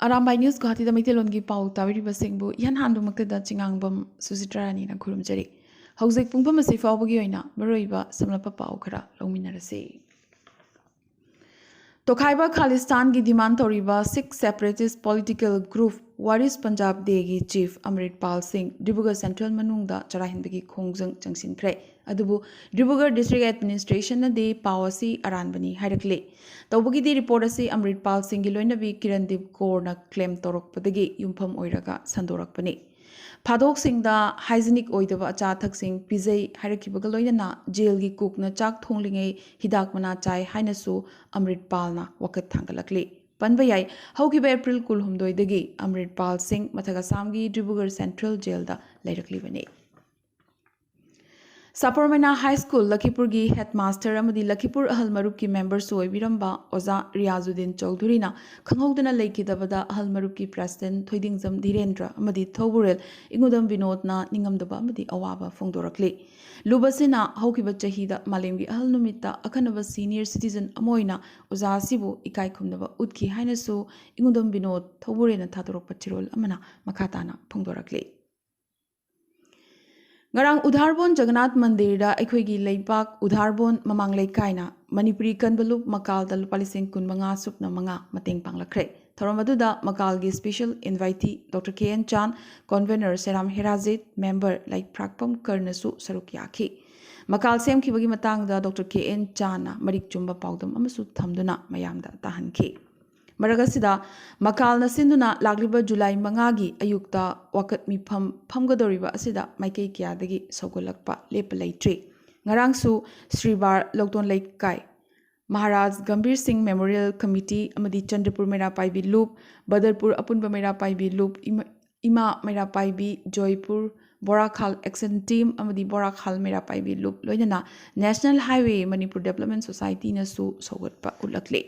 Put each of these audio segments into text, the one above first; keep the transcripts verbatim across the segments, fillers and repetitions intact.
Arambai news ꯒꯨꯋꯥꯍꯥꯇꯤꯗ ꯃꯩꯇꯩꯂꯣꯟꯒꯤ ꯄꯥꯎ ꯇꯥꯕꯤꯔꯤꯕꯁꯤꯡꯕꯨ ꯏꯍꯥꯟ ꯍꯥꯟꯕꯃꯛꯇꯗ ꯆꯤꯉꯥꯡꯕꯝ ꯁꯨꯖꯤꯇ꯭ꯔꯥ ꯔꯥꯅꯤꯅ ꯈꯨꯔꯨꯝꯖꯔꯤ꯫ ꯍꯧꯖꯤꯛ ꯄꯨꯡꯐꯝ ꯑꯁꯤ ꯐꯥꯎꯕꯒꯤ ꯑꯣꯏꯅ ꯃꯔꯨꯑꯣꯏꯕ ꯁꯝꯂꯞꯄ ꯄꯥꯎ ꯈꯔ ꯂꯧꯃꯤꯟꯅꯔꯁꯤ꯫ ꯇꯣꯈꯥꯏꯕ ꯈꯥꯂꯤꯁꯇꯥꯟꯒꯤ ꯗꯤꯃꯥꯟ ꯇꯧꯔꯤꯕ ꯁꯤꯈ ꯁꯦꯄꯔꯦꯇꯤꯁ ꯄꯣꯂꯤꯇꯤꯀꯦꯜ ꯒ꯭ꯔꯨꯞ ꯋꯥꯔꯤꯁ ꯄꯟꯖꯥꯕ ꯗꯦꯒꯤ ꯆꯤꯐ ꯑꯃ꯭ꯔꯤꯠ ꯄꯥꯜ ꯁꯤꯡ ꯗꯤꯕ꯭ꯔꯨꯒꯔ ꯁꯦꯟꯇ꯭ꯔꯦꯜ ꯃꯅꯨꯡꯗ ꯆꯔꯥꯍꯦꯟꯕꯒꯤ ꯈꯣꯡꯖꯪ ꯆꯪꯁꯤꯟꯈ꯭ꯔꯦ꯫ ꯑꯗꯨꯕꯨ ꯗꯤꯕ꯭ꯔꯨꯒꯔ ꯗꯤꯁꯇ꯭ꯔꯤꯛ ꯑꯦꯗꯃꯤꯅꯤꯁꯇ꯭ꯔꯦꯁꯟꯅꯗꯤ ꯄꯥꯎ ꯑꯁꯤ ꯑꯔꯥꯟꯕꯅꯤ ꯍꯥꯏꯔꯛꯂꯤ꯫ ꯇꯧꯕꯒꯤꯗꯤ ꯔꯤꯄꯣꯔꯠ ꯑꯁꯤ ꯑꯃ꯭ꯔꯤꯠ ꯄꯥꯜ ꯁꯤꯡꯒꯤ ꯂꯣꯏꯅꯕꯤ ꯀꯤꯔꯟꯗꯤꯞ ꯀꯣꯔꯅ ꯀ꯭ꯂꯦꯝ ꯇꯧꯔꯛꯄꯗꯒꯤ ꯌꯨꯝꯐꯝ ꯑꯣꯏꯔꯒ ꯁꯟꯗꯣꯔꯛꯄꯅꯤ꯫ ꯐꯥꯗꯣꯛꯁꯤꯡꯗ ꯍꯥꯏꯖꯤꯅꯤꯛ ꯑꯣꯏꯗꯕ ꯑꯆꯥ ꯑꯊꯛꯁꯤꯡ ꯄꯤꯖꯩ ꯍꯥꯏꯔꯛꯈꯤꯕꯒ ꯂꯣꯏꯅꯅ ꯖꯦꯜꯒꯤ ꯀꯨꯛꯅ ꯆꯥꯛ ꯊꯣꯡꯂꯤꯉꯩ ꯍꯤꯗꯥꯛ ꯃꯅꯥ ꯆꯥꯏ ꯍꯥꯏꯅꯁꯨ ꯑꯃ꯭ꯔꯤꯠ ꯄꯥꯜꯅ ꯋꯥꯀꯠ ꯊꯥꯡꯒꯠꯂꯛꯂꯤ꯫ ꯄꯟꯕ ꯌꯥꯏ, ꯍꯧꯈꯤꯕ ꯑꯦꯄ꯭ꯔꯤꯜ ꯀꯨꯟꯍꯨꯝꯗꯣꯏꯗꯒꯤ ꯑꯃ꯭ꯔꯤꯠ ꯄꯥꯜ ꯁꯤꯡ ꯃꯊꯛ ꯑꯁꯥꯝꯒꯤ Dibrugarh central ꯖꯦꯜꯗ ꯂꯩꯔꯛꯂꯤꯕꯅꯤ꯫ ꯁꯥꯄꯔꯃꯩꯅ high school ꯂꯈꯤꯄꯨꯔꯒꯤ headmaster ꯑꯃꯗꯤ ꯂꯈꯤꯄꯨꯔ ꯑꯍꯜ ꯃꯔꯨꯞꯀꯤ ꯃꯦꯝꯕꯔꯁꯨ ꯑꯣꯏꯕꯤꯔꯝꯕ ꯑꯣꯖꯥ ꯔꯤꯌꯥꯖꯨꯗꯤꯟ ꯆꯧꯙꯨꯔꯤꯅ ꯈꯪꯍꯧꯗꯅ ꯂꯩꯈꯤꯗꯕꯗ ꯑꯍꯜ ꯃꯔꯨꯞꯀꯤ ꯄ꯭ꯔꯦꯁꯤꯗꯦꯟꯠ ꯊꯣꯏꯗꯤꯡꯖꯝ ꯙꯤꯔꯦꯟꯗ꯭ꯔ ꯑꯃꯗꯤ ꯊꯧꯕꯨꯔꯦꯜ ꯏꯉꯨꯗꯝ ꯕꯤꯅꯣꯗꯅ ꯅꯤꯡꯉꯝꯗꯕ ꯑꯃꯗꯤ ꯑꯋꯥꯕ ꯐꯣꯡꯗꯣꯔꯛꯂꯤ꯫ ꯂꯨꯞ ꯑꯁꯤꯅ ꯍꯧꯈꯤꯕ ꯆꯍꯤꯗ ꯃꯥꯂꯦꯝꯒꯤ ꯑꯍꯜ ꯅꯨꯃꯤꯠꯇ ꯑꯈꯟꯅꯕ ꯁꯤꯅꯤꯌꯔ ꯁꯤꯇꯤꯖꯟ ꯑꯃ ꯑꯣꯏꯅ ꯑꯣꯖꯥ ꯑꯁꯤꯕꯨ ꯏꯀꯥꯏ ꯈꯨꯝꯅꯕ ꯎꯠꯈꯤ ꯍꯥꯏꯅꯁꯨ ꯏꯉꯨꯗꯝ ꯕꯤꯅꯣꯗ ꯊꯧꯕꯨꯔꯦꯜꯅ ꯊꯥꯗꯣꯔꯛꯄ ꯆꯦꯔꯣꯜ ꯑꯃꯅ ꯃꯈꯥ ꯇꯥꯅ ꯐꯣꯡꯗꯣꯔꯛꯂꯤ꯫ ꯉꯔꯥꯡ ꯎꯙꯥꯔꯕꯣꯟ ꯖꯒꯅꯥꯊ ꯃꯟꯗꯤꯔꯗ ꯑꯩꯈꯣꯏꯒꯤ ꯂꯩꯕꯥꯛ ꯎꯙꯥꯔꯕꯣꯟ ꯃꯃꯥꯡ ꯂꯩꯀꯥꯏꯅ ꯃꯅꯤꯄꯨꯔꯤ ꯀꯟꯕ ꯂꯨꯞ ꯃꯀꯥꯜꯗ ꯂꯨꯄꯥ ꯂꯤꯁꯤꯡ ꯀꯨꯟꯃꯉꯥ ꯁꯨꯞꯅ ꯃꯉꯥ ꯃꯇꯦꯡ ꯄꯥꯡꯂꯛꯈ꯭ꯔꯦ꯫ ꯊꯧꯔꯝ ꯑꯗꯨꯗ ꯃꯀꯥꯜꯒꯤ ꯁ꯭ꯄꯦꯁꯦꯜ ꯏꯟꯚꯥꯏꯇꯤ ꯗꯣꯛꯇꯔ ꯀꯦ ꯑꯦꯟ ꯆꯥꯟ, ꯀꯣꯟꯚꯦꯅꯔ ꯁꯦꯔꯥꯝ ꯍꯦꯔꯥꯖꯤꯠ, ꯃꯦꯝꯕꯔ ꯂꯥꯏꯄ꯭ꯔꯥꯛꯄꯝ ꯀꯔꯅꯁꯨ ꯁꯔꯨꯛ ꯌꯥꯈꯤ꯫ ꯃꯀꯥꯜ ꯁꯦꯝꯈꯤꯕꯒꯤ ꯃꯇꯥꯡꯗ ꯗꯣꯛꯇꯔ ꯀꯦ ꯑꯦꯟ ꯆꯥꯟꯅ ꯃꯔꯤꯛ ꯆꯨꯝꯕ ꯄꯥꯎꯗꯝ ꯑꯃꯁꯨ ꯊꯝꯗꯨꯅ ꯃꯌꯥꯝꯗ ꯇꯥꯍꯟꯈꯤ꯫ ꯃꯔꯛ ꯑꯁꯤꯗ ꯃꯀꯥꯜꯅ ꯁꯤꯟꯗꯨꯅ ꯂꯥꯛꯂꯤꯕ ꯖꯨꯂꯥꯏ ꯃꯉꯥꯒꯤ ꯑꯌꯨꯛꯇ ꯋꯥꯀꯠ ꯃꯤꯐꯝ ꯐꯝꯒꯗꯧꯔꯤꯕ ꯑꯁꯤꯗ ꯃꯥꯏꯀꯩ ꯀꯌꯥꯗꯒꯤ ꯁꯧꯒꯠꯂꯛꯄ ꯂꯦꯞꯄ ꯂꯩꯇ꯭ꯔꯤ꯫ ꯉꯔꯥꯡꯁꯨ ꯁ꯭ꯔꯤꯕꯥꯔ ꯂꯧꯗꯣꯟ ꯂꯩꯀꯥꯏ, ꯃꯍꯥꯔꯥꯖ ꯒꯝꯚꯤꯔ ꯁꯤꯡ ꯃꯦꯃꯣꯔꯤꯌꯦꯜ ꯀꯃꯤꯇꯤ ꯑꯃꯗꯤ ꯆꯟꯗ꯭ꯔꯄꯨꯔ ꯃꯩꯔꯥ ꯄꯥꯏꯕꯤ ꯂꯨꯞ, ꯕꯗꯔꯄꯨꯔ ꯑꯄꯨꯟꯕ ꯃꯩꯔꯥ ꯄꯥꯏꯕꯤ ꯂꯨꯞ, ꯏꯃꯥ, ꯏꯃꯥ ꯃꯩꯔꯥ ꯄꯥꯏꯕꯤ, ꯖꯣꯏꯄꯨꯔ, ꯕꯣꯔꯥꯈꯥꯜ ꯑꯦꯛꯁꯟ ꯇꯤꯝ ꯑꯃꯗꯤ ꯕꯣꯔꯥꯈꯥꯜ ꯃꯩꯔꯥ ꯄꯥꯏꯕꯤ ꯂꯨꯞ, ꯂꯣꯏꯅꯅ ꯅꯦꯁꯅꯦꯜ ꯍꯥꯏꯋꯦ ꯃꯅꯤꯄꯨꯔ ꯗꯦꯕꯂꯞꯃꯦꯟ ꯁꯣꯁꯥꯏꯇꯤꯅꯁꯨ ꯁꯧꯒꯠꯄ ꯎꯠꯂꯛꯂꯤ꯫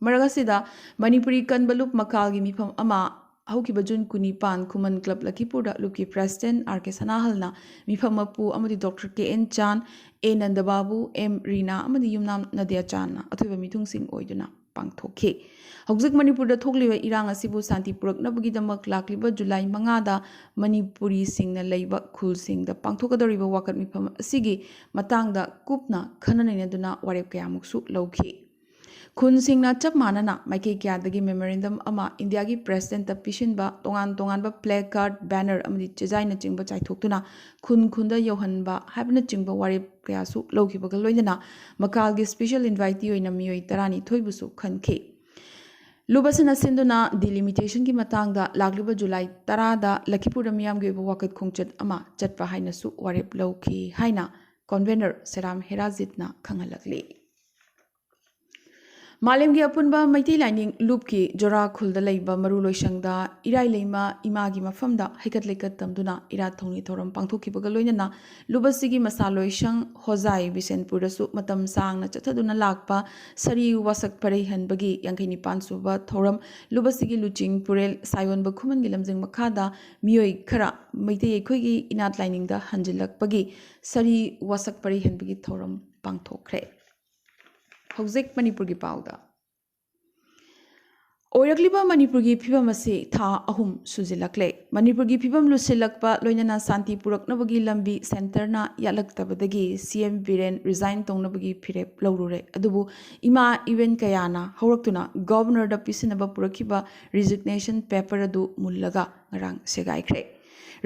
ꯃꯔꯛ ꯑꯁꯤꯗ ꯃꯅꯤꯄꯨꯔꯤ ꯀꯟꯕ ꯂꯨꯞ ꯃꯀꯥꯜꯒꯤ ꯃꯤꯐꯝ ꯑꯃ ꯍꯧꯈꯤꯕ ꯖꯨꯟ ꯀꯨꯟꯅꯤꯄꯥꯟ ꯈꯨꯃꯟ ꯀ꯭ꯂꯕ ꯂꯈꯤꯄꯨꯔꯗ ꯂꯨꯞꯀꯤ ꯄ꯭ꯔꯦꯁꯤꯗꯦꯟꯠ ꯑꯥꯔ ꯀꯦ ꯁꯅꯥꯍꯜꯅ ꯃꯤꯐꯝ ꯃꯄꯨ ꯑꯃꯗꯤ ꯗꯣꯛꯇꯔ ꯀꯦ ꯑꯦꯟ ꯆꯥꯟ, ꯑꯦ ꯅꯟꯗꯕꯥꯕꯨ, ꯑꯦꯝ ꯔꯤꯅꯥ ꯑꯃꯗꯤ ꯌꯨꯝꯅꯥꯝ ꯅꯗꯤꯌꯥ ꯆꯥꯟꯅ ꯑꯊꯣꯏꯕ ꯃꯤꯊꯨꯡꯁꯤꯡ ꯑꯣꯏꯗꯨꯅ ꯄꯥꯡꯊꯣꯛꯈꯤ꯫ ꯍꯧꯖꯤꯛ ꯃꯅꯤꯄꯨꯔꯗ ꯊꯣꯛꯂꯤꯕ ꯏꯔꯥꯡ ꯑꯁꯤꯕꯨ ꯁꯥꯟꯇꯤ ꯄꯨꯔꯛꯅꯕꯒꯤꯗꯃꯛ ꯂꯥꯛꯂꯤꯕ ꯖꯨꯂꯥꯏ ꯃꯉꯥꯗ ꯃꯅꯤꯄꯨꯔꯤꯁꯤꯡꯅ ꯂꯩꯕ ꯈꯨꯜꯁꯤꯡꯗ ꯄꯥꯡꯊꯣꯛꯀꯗꯧꯔꯤꯕ ꯋꯥꯀꯠ ꯃꯤꯐꯝ ꯑꯁꯤꯒꯤ ꯃꯇꯥꯡꯗ ꯀꯨꯞꯅ ꯈꯟꯅ ꯅꯩꯅꯗꯨꯅ ꯋꯥꯔꯦꯞ ꯀꯌꯥꯃꯨꯛꯁꯨ ꯂꯧꯈꯤ꯫ ꯈꯨꯟꯁꯤꯡꯅ ꯆꯞ ꯃꯥꯟꯅꯅ ꯃꯥꯏꯀꯩ ꯀꯌꯥꯗꯒꯤ ꯃꯦꯃꯣꯔꯦꯟꯗꯝ ꯑꯃ ꯏꯟꯗꯤꯌꯥꯒꯤ ꯄ꯭ꯔꯦꯁꯤꯗꯦꯟꯠꯇ ꯄꯤꯁꯤꯟꯕ, ꯇꯣꯉꯥꯟ ꯇꯣꯉꯥꯟꯕ ꯄ꯭ꯂꯦ ꯀꯥꯔꯗ, ꯕꯦꯅꯔ ꯑꯃꯗꯤ ꯆꯦꯖꯥꯏꯅꯆꯤꯡꯕ ꯆꯥꯏꯊꯣꯛꯇꯨꯅ ꯈꯨꯟ ꯈꯨꯟꯗ ꯌꯧꯍꯟꯕ ꯍꯥꯏꯕꯅꯆꯤꯡꯕ ꯋꯥꯔꯦꯞ ꯀꯌꯥꯁꯨ ꯂꯧꯈꯤꯕꯒ ꯂꯣꯏꯅꯅ ꯃꯀꯥꯜꯒꯤ ꯁ꯭ꯄꯦꯁꯦꯜ ꯏꯟꯚꯥꯏꯇꯤ ꯑꯣꯏꯅ ꯃꯤꯑꯣꯏ ꯇꯔꯥꯅꯤꯊꯣꯏꯕꯨꯁꯨ ꯈꯟꯈꯤ꯫ ꯂꯨꯞ ꯑꯁꯤꯅ ꯁꯤꯟꯗꯨꯅ ꯗꯤꯂꯤꯃꯤꯇꯦꯁꯟꯒꯤ ꯃꯇꯥꯡꯗ ꯂꯥꯛꯂꯤꯕ ꯖꯨꯂꯥꯏ ꯇꯔꯥꯗ ꯂꯈꯤꯄꯨꯔꯗ ꯃꯤꯌꯥꯝꯒꯤ ꯑꯣꯏꯕ ꯋꯥꯀꯠ ꯈꯣꯡꯆꯠ ꯑꯃ ꯆꯠꯄ ꯍꯥꯏꯅꯁꯨ ꯋꯥꯔꯦꯞ ꯂꯧꯈꯤ ꯍꯥꯏꯅ ꯀꯣꯟꯚꯦꯅꯔ ꯁꯦꯔꯥꯝ ꯍꯦꯔꯥꯖꯤꯠꯅ ꯈꯪꯍꯜꯂꯛꯂꯤ꯫ ꯃꯥꯂꯦꯝꯒꯤ ꯑꯄꯨꯟꯕ ꯃꯩꯇꯩ ꯂꯥꯏꯅꯤꯡ ꯂꯨꯞꯀꯤ ꯖꯣꯔꯥ ꯈꯨꯜꯗ ꯂꯩꯕ ꯃꯔꯨ ꯂꯣꯏꯁꯪꯗ ꯏꯔꯥꯏ ꯂꯩꯃ ꯏꯃꯥꯒꯤ ꯃꯐꯝꯗ ꯍꯩꯀꯠ ꯂꯩꯀꯠ ꯇꯝꯗꯨꯅ ꯏꯔꯥꯠ ꯊꯧꯅꯤ ꯊꯧꯔꯝ ꯄꯥꯡꯊꯣꯛꯈꯤꯕꯒ ꯂꯣꯏꯅꯅ ꯂꯨꯞ ꯑꯁꯤꯒꯤ ꯃꯁꯥ ꯂꯣꯏꯁꯪ ꯍꯣꯖꯥꯏ ꯕꯤꯁꯦꯟꯄꯨꯔꯗꯁꯨ ꯃꯇꯝ ꯁꯥꯡꯅ ꯆꯠꯊꯗꯨꯅ ꯂꯥꯛꯄ ꯁꯥꯔꯤ ꯋꯥꯁꯛ ꯄꯔꯩ ꯍꯟꯕꯒꯤ ꯌꯥꯡꯈꯩ ꯅꯤꯄꯥꯟ ꯁꯨꯕ ꯊꯧꯔꯝ ꯂꯨꯞ ꯑꯁꯤꯒꯤ ꯂꯨꯆꯤꯡ ꯄꯨꯔꯦꯜ ꯁꯥꯌꯣꯟꯕ ꯈꯨꯃꯟꯒꯤ ꯂꯝꯖꯤꯡ ꯃꯈꯥꯗ ꯃꯤꯑꯣꯏ ꯈꯔ ꯃꯩꯇꯩ ꯑꯩꯈꯣꯏꯒꯤ ꯏꯅꯥꯠ ꯂꯥꯏꯅꯤꯡꯗ ꯍꯟꯖꯤꯜꯂꯛꯄꯒꯤ ꯁꯥꯔꯤ ꯋꯥꯁꯛ ꯄꯔꯩ ꯍꯟꯕꯒꯤ ꯊꯧꯔꯝ ꯄꯥꯡꯊꯣꯛꯈ꯭ꯔꯦ꯫ ꯍꯧꯖꯤꯛ ꯃꯅꯤꯄꯨꯔꯒꯤ ꯄꯥꯎꯗ꯫ ꯑꯣꯏꯔꯛꯂꯤꯕ ꯃꯅꯤꯄꯨꯔꯒꯤ ꯐꯤꯕꯝ ꯑꯁꯤ ꯊꯥ ꯑꯍꯨꯝ ꯁꯨꯖꯤꯜꯂꯛꯂꯦ꯫ ꯃꯅꯤꯄꯨꯔꯒꯤ ꯐꯤꯕꯝ ꯂꯨꯁꯤꯜꯂꯛꯄ ꯂꯣꯏꯅꯅ ꯁꯥꯟꯇꯤ ꯄꯨꯔꯛꯅꯕꯒꯤ ꯂꯝꯕꯤ ꯁꯦꯟꯇꯔꯅ ꯌꯥꯠꯂꯛꯇꯕꯗꯒꯤ ꯁꯤ ꯑꯦꯝ ꯕꯤꯔꯦꯟ ꯔꯤꯖꯥꯏꯟ ꯇꯧꯅꯕꯒꯤ ꯐꯤꯔꯦꯞ ꯂꯧꯔꯨꯔꯦ꯫ ꯑꯗꯨꯕꯨ ꯏꯃꯥ ꯏꯕꯦꯟ ꯀꯌꯥꯅ ꯍꯧꯔꯛꯇꯨꯅ ꯒꯣꯚꯔꯅꯔꯗ ꯄꯤꯁꯤꯟꯅꯕ ꯄꯨꯔꯛꯈꯤꯕ ꯔꯤꯖꯤꯒꯅꯦꯁꯟ ꯄꯦꯄꯔ ꯑꯗꯨ ꯃꯨꯜꯂꯒ ꯉꯔꯥꯡ ꯁꯦꯒꯥꯏꯈ꯭ꯔꯦ꯫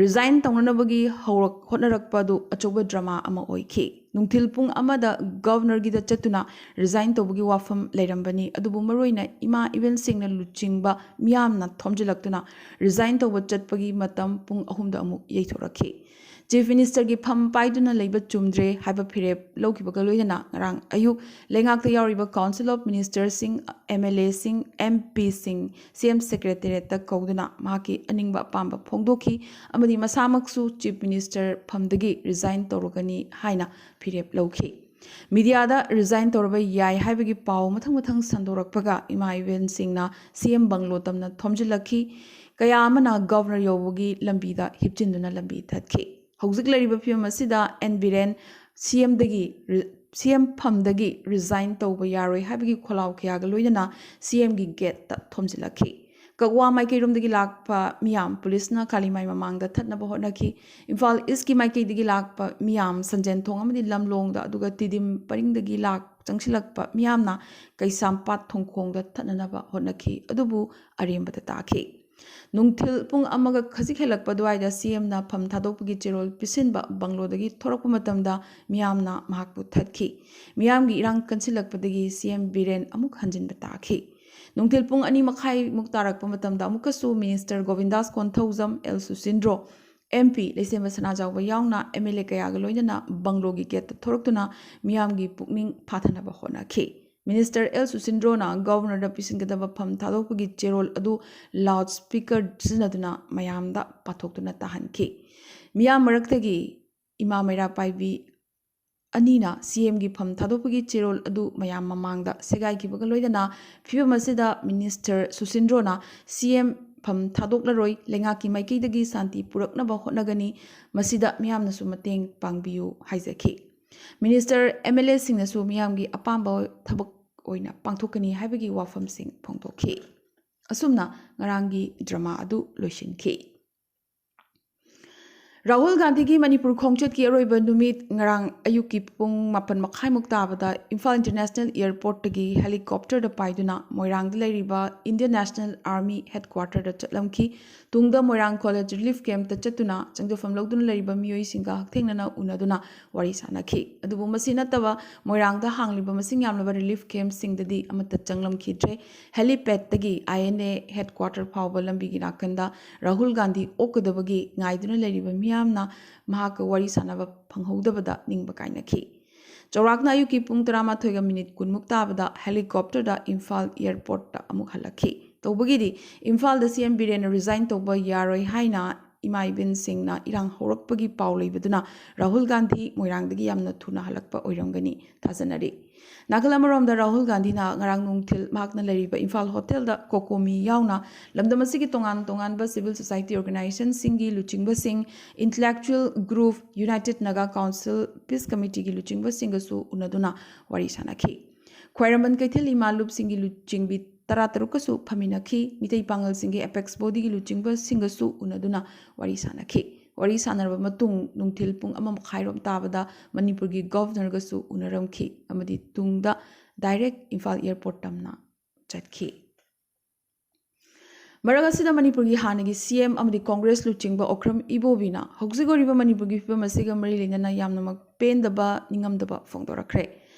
ꯔꯤꯖꯥꯏꯟ ꯇꯧꯅꯅꯕꯒꯤ ꯍꯧꯔꯛ-, ꯍꯣꯠꯅꯔꯛꯄ ꯑꯗꯨ ꯑꯆꯧꯕ ꯗ꯭ꯔꯃꯥ ꯑꯃ ꯑꯣꯏꯈꯤ꯫ ꯅꯨꯡꯊꯤꯜ ꯄꯨꯡ ꯑꯃꯗ ꯒꯣꯚꯔꯅꯔꯒꯤꯗ ꯆꯠꯇꯨꯅ ꯔꯤꯖꯥꯏꯟ ꯇꯧꯕꯒꯤ ꯋꯥꯐꯝ ꯂꯩꯔꯝꯕꯅꯤ, ꯑꯗꯨꯕꯨ ꯃꯔꯨꯑꯣꯏꯅ ꯏꯃꯥ ꯏꯕꯦꯟꯁꯤꯡꯅ ꯂꯨꯆꯤꯡꯕ ꯃꯤꯌꯥꯝꯅ ꯊꯣꯝꯖꯤꯜꯂꯛꯇꯨꯅ ꯔꯤꯖꯥꯏꯟ ꯇꯧꯕ ꯆꯠꯄꯒꯤ ꯃꯇꯝ ꯄꯨꯡ ꯑꯍꯨꯝꯗ ꯑꯃꯨꯛ ꯌꯩꯊꯣꯔꯛꯈꯤ꯫ ꯆꯤꯐ ꯃꯤꯅꯤꯁꯇꯔꯒꯤ ꯐꯝ ꯄꯥꯏꯗꯨꯅ ꯂꯩꯕ ꯆꯨꯝꯗ꯭ꯔꯦ ꯍꯥꯏꯕ ꯐꯤꯔꯦꯞ ꯂꯧꯈꯤꯕꯒ ꯂꯣꯏꯅꯅ ꯉꯔꯥꯡ ꯑꯌꯨꯛ ꯂꯩꯉꯥꯛꯇ ꯌꯥꯎꯔꯤꯕ ꯀꯥꯎꯟꯁꯤꯜ ꯑꯣꯐ ꯃꯤꯅꯤꯁꯇꯔꯁꯤꯡ, ꯑꯦꯝ ꯑꯦꯜ ꯑꯦꯁꯤꯡ, ꯑꯦꯝ ꯄꯤꯁꯤꯡ ꯁꯤ ꯑꯦꯝ ꯁꯦꯀ꯭ꯔꯦꯇꯦꯔꯤꯌꯦꯠꯇ ꯀꯧꯗꯨꯅ ꯃꯍꯥꯛꯀꯤ ꯑꯅꯤꯡꯕ ꯑꯄꯥꯝꯕ ꯐꯣꯡꯗꯣꯛꯈꯤ ꯑꯃꯗꯤ ꯃꯁꯥꯃꯛꯁꯨ ꯆꯤꯐ ꯃꯤꯅꯤꯁꯇꯔ ꯐꯝꯗꯒꯤ ꯔꯤꯖꯥꯏꯟ ꯇꯧꯔꯒꯅꯤ ꯍꯥꯏꯅ ꯐꯤꯔꯦꯞ ꯂꯧꯈꯤ꯫ ꯃꯤꯗꯤꯌꯥꯗ ꯔꯤꯖꯥꯏꯟ ꯇꯧꯔꯕ ꯌꯥꯏ ꯍꯥꯏꯕꯒꯤ ꯄꯥꯎ ꯃꯊꯪ ꯃꯊꯪ ꯁꯟꯗꯣꯔꯛꯄꯒ ꯏꯃꯥ ꯏꯕꯦꯟꯁꯤꯡꯅ ꯁꯤ ꯑꯦꯝ ꯕꯪꯂꯣ ꯇꯝꯅ ꯊꯣꯝꯖꯤꯜꯂꯛꯈꯤ꯫ ꯀꯌꯥ ꯑꯃꯅ ꯒꯕꯔꯅꯔ ꯌꯧꯕꯒꯤ ꯂꯝꯕꯤꯗ ꯍꯤꯞꯆꯤꯟꯗꯨꯅ ꯂꯝꯕꯤ ꯊꯠꯈꯤ꯫ ꯍꯧꯖꯤꯛ ꯂꯩꯔꯤꯕ ꯐꯤꯕꯝ ꯑꯁꯤꯗ ꯑꯦꯟ ꯕꯤꯔꯦꯟ ꯁꯤ ꯑꯦꯝꯗꯒꯤ, ꯁꯤ ꯑꯦꯝ ꯐꯝꯗꯒꯤ ꯔꯤꯖꯥꯏꯟ ꯇꯧꯕ ꯌꯥꯔꯣꯏ ꯍꯥꯏꯕꯒꯤ ꯈꯣꯜꯂꯥꯎ ꯀꯌꯥꯒ ꯂꯣꯏꯅꯅ ꯁꯤ ꯑꯦꯝꯒꯤ ꯒꯦꯠꯇ ꯊꯣꯝꯖꯤꯜꯂꯛꯈꯤ꯫ ꯀꯛꯋꯥ ꯃꯥꯏꯀꯩꯔꯣꯝꯗꯒꯤ ꯂꯥꯛꯄ ꯃꯤꯌꯥꯝ ꯄꯨꯂꯤꯁꯅ ꯀꯥꯂꯤꯃꯥꯏ ꯃꯃꯥꯡꯗ ꯊꯠꯅꯕ ꯍꯣꯠꯅꯈꯤ꯫ ꯏꯝꯐꯥꯜ ꯏꯁꯀꯤ ꯃꯥꯏꯀꯩꯗꯒꯤ ꯂꯥꯛꯄ ꯃꯤꯌꯥꯝ ꯁꯟꯖꯦꯟ ꯊꯣꯡ ꯑꯃꯗꯤ ꯂꯝꯂꯣꯡꯗ, ꯑꯗꯨꯒ ꯇꯤꯗꯤꯝ ꯄꯔꯤꯡꯗꯒꯤ ꯂꯥꯛ ꯆꯪꯁꯤꯜꯂꯛꯄ ꯃꯤꯌꯥꯝꯅ ꯀꯩꯁꯥꯝꯄꯥꯠ ꯊꯣꯡꯈꯣꯡꯗ ꯊꯠꯅꯅꯕ ꯍꯣꯠꯅꯈꯤ, ꯑꯗꯨꯕꯨ ꯑꯔꯦꯝꯕꯗ ꯇꯥꯈꯤ꯫ ꯅꯨꯡꯊꯤꯜ ꯄꯨꯡ ꯑꯃꯒ ꯈꯖꯤꯛ ꯍꯦꯜꯂꯛꯄ ꯑꯗꯨꯋꯥꯏꯗ ꯁꯤ ꯑꯦꯝꯅ ꯐꯝ ꯊꯥꯗꯣꯛꯄꯒꯤ ꯆꯦꯔꯣꯜ ꯄꯤꯁꯤꯟꯕ ꯕꯪꯂꯣꯗꯒꯤ ꯊꯣꯔꯛꯄ ꯃꯇꯝꯗ ꯃꯤꯌꯥꯝꯅ ꯃꯍꯥꯛꯄꯨ ꯊꯠꯈꯤ꯫ ꯃꯤꯌꯥꯝꯒꯤ ꯏꯔꯥꯡ ꯀꯟꯁꯤꯜꯂꯛꯄꯗꯒꯤ ꯁꯤ ꯑꯦꯝ ꯕꯤꯔꯦꯟ ꯑꯃꯨꯛ ꯍꯟꯖꯤꯟꯕ ꯇꯥꯈꯤ꯫ ꯅꯨꯡꯊꯤꯜ ꯄꯨꯡ ꯑꯅꯤ ꯃꯈꯥꯏꯃꯨꯛ ꯇꯥꯔꯛꯄ ꯃꯇꯝꯗ ꯑꯃꯨꯛꯀꯁꯨ minister ꯒꯣꯕꯤꯟꯗꯥꯁ Konthoujam, L ꯁꯨꯁꯤꯟꯗ꯭ꯔꯣ, M P ꯂꯩꯁꯦꯝꯕ ꯁꯅꯥꯖꯥꯎꯕ ꯌꯥꯎꯅ ꯑꯦꯝ ꯑꯦꯜ ꯑꯦ ꯀꯌꯥꯒ ꯂꯣꯏꯅꯅ ꯕꯪꯂꯣꯒꯤ ꯒꯦꯠꯇ ꯊꯣꯔꯛꯇꯨꯅ ꯃꯤꯌꯥꯝꯒꯤ ꯄꯨꯛꯅꯤꯡ ꯐꯥꯊꯅꯕ ꯍꯣꯠꯅꯈꯤ꯫ ꯃꯤꯅꯤꯁꯇꯔ ꯑꯦꯜ ꯁꯨꯁꯤꯟꯗ꯭ꯔꯣꯅ ꯒꯕꯔꯅꯔꯗ ꯄꯤꯁꯤꯟꯒꯗꯕ ꯐꯝ ꯊꯥꯗꯣꯛꯄꯒꯤ ꯆꯦꯔꯣꯜ ꯑꯗꯨ ꯂꯥꯎꯗ ꯁ꯭ꯄꯤꯀꯔ ꯁꯤꯖꯤꯟꯅꯗꯨꯅ ꯃꯌꯥꯝꯗ ꯄꯥꯊꯣꯛꯇꯨꯅ ꯇꯥꯍꯟꯈꯤ꯫ ꯃꯤꯌꯥꯝ ꯃꯔꯛꯇꯒꯤ ꯏꯃꯥ ꯃꯩꯔꯥ ꯄꯥꯏꯕꯤ ꯑꯅꯤꯅ ꯁꯤ ꯑꯦꯝꯒꯤ ꯐꯝ ꯊꯥꯗꯣꯛꯄꯒꯤ ꯆꯦꯔꯣꯜ ꯑꯗꯨ ꯃꯌꯥꯝ ꯃꯃꯥꯡꯗ ꯁꯦꯒꯥꯏꯈꯤꯕꯒ ꯂꯣꯏꯅꯅ ꯐꯤꯕꯝ ꯑꯁꯤꯗ ꯃꯤꯅꯤꯁꯇꯔ ꯁꯨꯁꯤꯟꯗ꯭ꯔꯣꯅ ꯁꯤ ꯑꯦꯝ ꯐꯝ ꯊꯥꯗꯣꯛꯂꯔꯣꯏ, ꯂꯩꯉꯥꯛꯀꯤ ꯃꯥꯏꯀꯩꯗꯒꯤ ꯁꯥꯟꯇꯤ ꯄꯨꯔꯛꯅꯕ ꯍꯣꯠꯅꯒꯅꯤ, ꯃꯁꯤꯗ ꯃꯤꯌꯥꯝꯅꯁꯨ ꯃꯇꯦꯡ ꯄꯥꯡꯕꯤꯌꯨ ꯍꯥꯏꯖꯈꯤ꯫ ꯃꯤꯅꯤꯁꯇꯔ, ꯑꯦꯝ ꯑꯦꯜ ꯑꯦꯁꯤꯡꯅꯁꯨ ꯃꯤꯌꯥꯝꯒꯤ ꯑꯄꯥꯝꯕ ꯊꯕꯛ ꯑꯣꯏꯅ ꯄꯥꯡꯊꯣꯛꯀꯅꯤ ꯍꯥꯏꯕꯒꯤ ꯋꯥꯐꯝꯁꯤꯡ ꯐꯣꯡꯗꯣꯛꯈꯤ꯫ ꯑꯁꯨꯝꯅ ꯉꯔꯥꯡꯒꯤ ꯗ꯭ꯔꯃꯥ ꯑꯗꯨ ꯂꯣꯏꯁꯤꯟꯈꯤ꯫ ꯔꯥꯍꯨꯜ ꯒꯥꯟꯙꯤꯒꯤ ꯃꯅꯤꯄꯨꯔ ꯈꯣꯡꯆꯠꯀꯤ ꯑꯔꯣꯏꯕ ꯅꯨꯃꯤꯠ ꯉꯔꯥꯡ ꯑꯌꯨꯛꯀꯤ ꯄꯨꯡ ꯃꯥꯄꯟ ꯃꯈꯥꯏꯃꯨꯛ ꯇꯥꯕꯗ ꯏꯝꯐꯥꯜ ꯏꯟꯇꯔꯅꯦꯁꯅꯦꯜ ꯏꯌꯔꯄꯣꯔꯠꯇꯒꯤ ꯍꯦꯂꯤꯀꯣꯞꯇꯔꯗ ꯄꯥꯏꯗꯨꯅ ꯃꯣꯏꯔꯥꯡꯗ ꯂꯩꯔꯤꯕ ꯏꯟꯗꯤꯌꯟ ꯅꯦꯁꯅꯦꯜ ꯑꯥꯔꯃꯤ ꯍꯦꯗꯀ꯭ꯋꯥꯇꯔꯗ ꯆꯠꯂꯝꯈꯤ꯫ ꯇꯨꯡꯗ ꯃꯣꯏꯔꯥꯡ ꯀꯣꯂꯦꯖ ꯔꯤꯂꯤꯐ ꯀꯦꯝꯞꯇ ꯆꯠꯇꯨꯅ ꯆꯪꯖꯐꯝ ꯂꯧꯗꯨꯅ ꯂꯩꯔꯤꯕ ꯃꯤꯑꯣꯏꯁꯤꯡꯒ ꯍꯛꯊꯦꯡꯅꯅ ꯎꯅꯗꯨꯅ ꯋꯥꯔꯤ ꯁꯥꯅꯈꯤ꯫ ꯑꯗꯨꯕꯨ ꯃꯁꯤ ꯅꯠꯇꯕ ꯃꯣꯏꯔꯥꯡꯗ ꯍꯥꯡꯂꯤꯕ ꯃꯁꯤꯡ ꯌꯥꯝꯂꯕ ꯔꯤꯂꯤꯐ ꯀꯦꯝꯞꯁꯤꯡꯗꯗꯤ ꯑꯃꯠꯇ ꯆꯪꯂꯝꯈꯤꯗ꯭ꯔꯦ꯫ ꯍꯦꯂꯤꯄꯦꯗꯇꯒꯤ ꯑꯥꯏ ꯑꯦꯟ ꯑꯦ ꯍꯦꯗꯀ꯭ꯋꯥꯇꯔ ꯐꯥꯎꯕ ꯂꯝꯕꯤꯒꯤ ꯅꯥꯀꯟꯗ ꯔꯥꯍꯨꯜ ꯒꯥꯟꯙꯤ ꯑꯣꯛꯀꯗꯕꯒꯤ ꯉꯥꯏꯗꯨꯅ ꯂꯩꯔꯤꯕ ꯃꯤꯌꯥꯝꯅ ꯃꯍꯥꯛꯀ ꯋꯥꯔꯤ ꯁꯥꯅꯕ ꯐꯪꯍꯧꯗꯕꯗ ꯅꯤꯡꯕ ꯀꯥꯏꯅꯈꯤ꯫ ꯆꯥꯎꯔꯥꯛꯅ ꯑꯌꯨꯛꯀꯤ ꯄꯨꯡ ꯇꯔꯥꯃꯥꯊꯣꯏꯒ ꯃꯤꯅꯤꯠ ꯀꯨꯟꯃꯨꯛ ꯇꯥꯕꯗ ꯍꯦꯂꯤꯀꯣꯞꯇꯔꯗ ꯏꯝꯐꯥꯜ ꯑꯦꯌꯔꯄꯣꯔꯠꯇ ꯑꯃꯨꯛ ꯍꯜꯂꯛꯈꯤ꯫ ꯇꯧꯕꯒꯤꯗꯤ ꯏꯝꯐꯥꯜꯗ ꯁꯤ ꯑꯦꯝ ꯕꯤꯔꯦꯟꯅ ꯔꯤꯖꯥꯏꯟ ꯇꯧꯕ ꯌꯥꯔꯣꯏ ꯍꯥꯏꯅ ꯏꯃꯥ ꯏꯕꯦꯟꯁꯤꯡꯅ ꯏꯔꯥꯡ ꯍꯧꯔꯛꯄꯒꯤ ꯄꯥꯎ ꯂꯩꯕꯗꯨꯅ ꯔꯥꯍꯨꯜ ꯒꯥꯟꯙꯤ ꯃꯣꯏꯔꯥꯡꯗꯒꯤ ꯌꯥꯝꯅ ꯊꯨꯅ ꯍꯜꯂꯛꯄ ꯑꯣꯏꯔꯝꯒꯅꯤ ꯊꯥꯖꯅꯔꯤ꯫ ꯅꯥꯀꯜ ꯑꯃꯔꯣꯝꯗ ꯔꯥꯍꯨꯜ ꯒꯥꯟꯙꯤꯅ ꯉꯔꯥꯡ ꯅꯨꯡꯊꯤꯜ ꯃꯍꯥꯛꯅ ꯂꯩꯔꯤꯕ ꯏꯝꯐꯥꯜ ꯍꯣꯇꯦꯜꯗ ꯀꯣꯀꯣꯃꯤ ꯌꯥꯎꯅ ꯂꯝꯗꯝ ꯑꯁꯤꯒꯤ ꯇꯣꯉꯥꯟ ꯇꯣꯉꯥꯟꯕ civil society organizationꯁꯤꯡꯒꯤ ꯂꯨꯆꯤꯡꯕꯁꯤꯡ, intellectual group, United Naga Council Peace Committeeꯒꯤ ꯂꯨꯆꯤꯡꯕꯁꯤꯡꯒꯁꯨ ꯎꯅꯗꯨꯅ ꯋꯥꯔꯤ ꯁꯥꯅꯈꯤ꯫ ꯈ꯭ꯋꯥꯏꯔꯝꯕꯟ ꯀꯩꯊꯦꯜ ꯏꯃꯥ ꯂꯨꯞꯁꯤꯡꯒꯤ ꯂꯨꯆꯤꯡꯕꯤ ꯇꯔꯥꯇꯔꯨꯛꯀꯁꯨ ꯐꯝꯃꯤꯟꯅꯈꯤ꯫ ꯃꯤꯇꯩ ꯄꯥꯉꯜꯁꯤꯡꯒꯤ apex bodyꯒꯤ ꯂꯨꯆꯤꯡꯕꯁꯤꯡꯒꯁꯨ ꯎꯅꯗꯨꯅ ꯋꯥꯔꯤ ꯁꯥꯅꯈꯤ꯫ ꯋꯥꯔꯤ ꯁꯥꯟꯅꯔꯕ ꯃꯇꯨꯡ ꯅꯨꯡꯊꯤꯜ ꯄꯨꯡ ꯑꯃ ꯃꯈꯥꯏꯔꯣꯝ ꯇꯥꯕꯗ ꯃꯅꯤꯄꯨꯔꯒꯤ Governorꯒꯁꯨ ꯎꯅꯔꯝꯈꯤ ꯑꯃꯗꯤ ꯇꯨꯡꯗ direct ꯏꯝꯐꯥꯜ airport ꯇꯝꯅ ꯆꯠꯈꯤ꯫ ꯃꯔꯛ ꯑꯁꯤꯗ ꯃꯅꯤꯄꯨꯔꯒꯤ ꯍꯥꯟꯅꯒꯤ CM ꯑꯃꯗꯤ Congress ꯂꯨꯆꯤꯡꯕ ꯑꯣꯀ꯭ꯔꯝ ꯏꯕꯣꯕꯤꯅ ꯍꯧꯖꯤꯛ ꯑꯣꯏꯔꯤꯕ ꯃꯅꯤꯄꯨꯔꯒꯤ ꯐꯤꯕꯝ ꯑꯁꯤꯒ ꯃꯔꯤ ꯂꯩꯅꯅ ꯌꯥꯝꯅꯃꯛ ꯄꯦꯟꯗꯕ, ꯅꯤꯡꯉꯝꯗꯕ ꯐꯣꯡꯗꯣꯔꯛꯈ꯭ꯔꯦ꯫